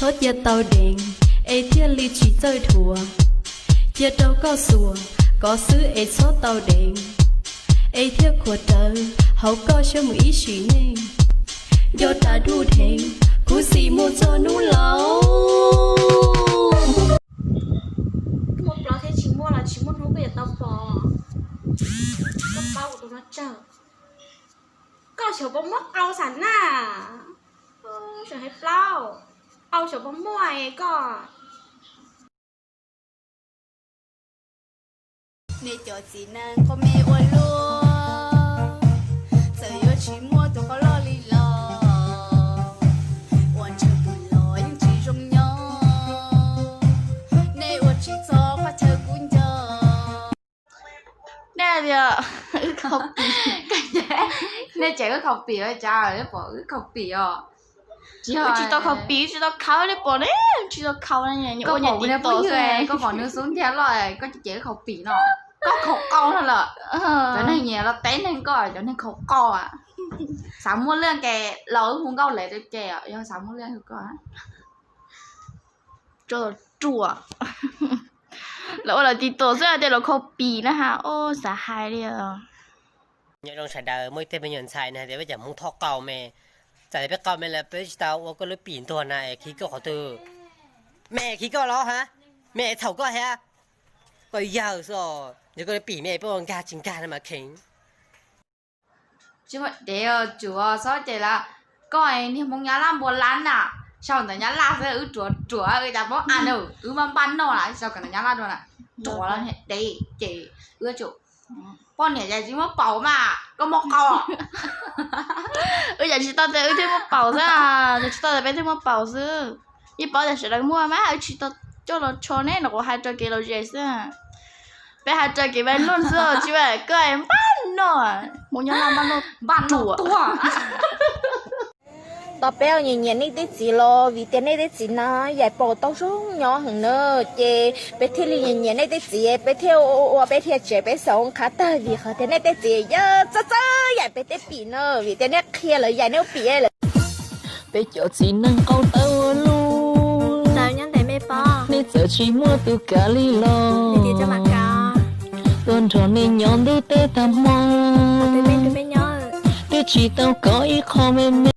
Txhob cia tau deev, es thiaj li tsis txawj dhuav. Cia rau koj xuas, kov xwb es txhob tau deev. Es thiaj khuav rawv, hauv koj xyaw mus ib sim neej. Nco ras duj dheev, khuv xim mus txog hnub laus. Muaj plaub thiab tsis muaj los tsis muaj hnub koj yuav tau pom. Koj paub kuv tus no tsawg. Koj xyov puas muaj qau xav na. Xyov hais plaub, qau xyov puas muaj es koj. Nej cov txiv neej qhov me ua luaj, txawm yuav tsis muaj tus qau loj li los, ua ntshaw tus los yeej tsis zoo nyob. Nej ua tsis txog qhov chaw kuv nco. Nej tias wb copy, nej cem wb copy os, cas pom wb copy os? Wb tsis tau copy, wb tsis tau khawb, nej pom ne, tsis tau khawb. Koj pom nws xub ntiag loj, koj cem wb copy no, koj khaus qau no lawm. Cov neeg nyiam los teb neeg koj, cov neeg khaus qau. Xav muaj lwj ces los wb hu nkauj lawv rau ces, yog xav muaj lwj hu koj. Ruam, lawv ua lawv ti tuam xwb hais tias lawv copy na ha, xav hais li. Nyob zoo sawv daws, muaj ib teg me nyuam ntxhais nws hais tias peb cov Hmoob thov qau me, txawm tias peb qau me lawm peb tsis tau ua koj lub pim ntuag na es khib koj qhov twg? Me khib koj los ha, me txhaum koj thiab. Koj yawg xwb os, yog koj lub pim me peb ua nkag tsis nkag no mas kheev. Tsis muaj dev, tsuav txhob cem lawm. Koj niag Hmoob Nyab Laj npua lab na, sau ntawv Nyab Laj xwb wb ruam ruam, cas paub a na, wb maj npaj noj na, sau ntawv Nyab Laj dua na, ruam los niag dev ces wb tsuas poj niam cas tsis muaj paus mas koj muaj qau. Wb cas tsis tau tias wb thiaj muaj paus xwb, cas tsis tau tias peb thiaj muaj paus xwb. Yeej paub tias sawv daws muaj mas wb tsis tau coj los tsho ne, no kuv hais raws kev lom zem xwb. Peb hais raws kev npaj noj xwb, tsis muaj koj npaj noj, Hmoob Nyab Laj npaj noj, npaj noj tuag. Tos peb nyiam nyiam nej tej txiv los vim tias nej tej txiv na yaim paus tau zoo nyob heev na, ces peb thiaj li nyiam nyiam nej tej txiv, peb thiaj ua ua peb thiaj tsev peb xav ua qhav tag vim qhov tias nej tej txiv yog txawj txawj yaim peb tej pim na, vim tias nej qhia lawv yaim nej ua pim lawm. Peb cov txiv neej qau tawv ua luaj, nej txawm tsis muaj tus kav li los, tuaj nrog nej nyob ntuj teb tag hmo, twb tsis tau kov ib qho me me.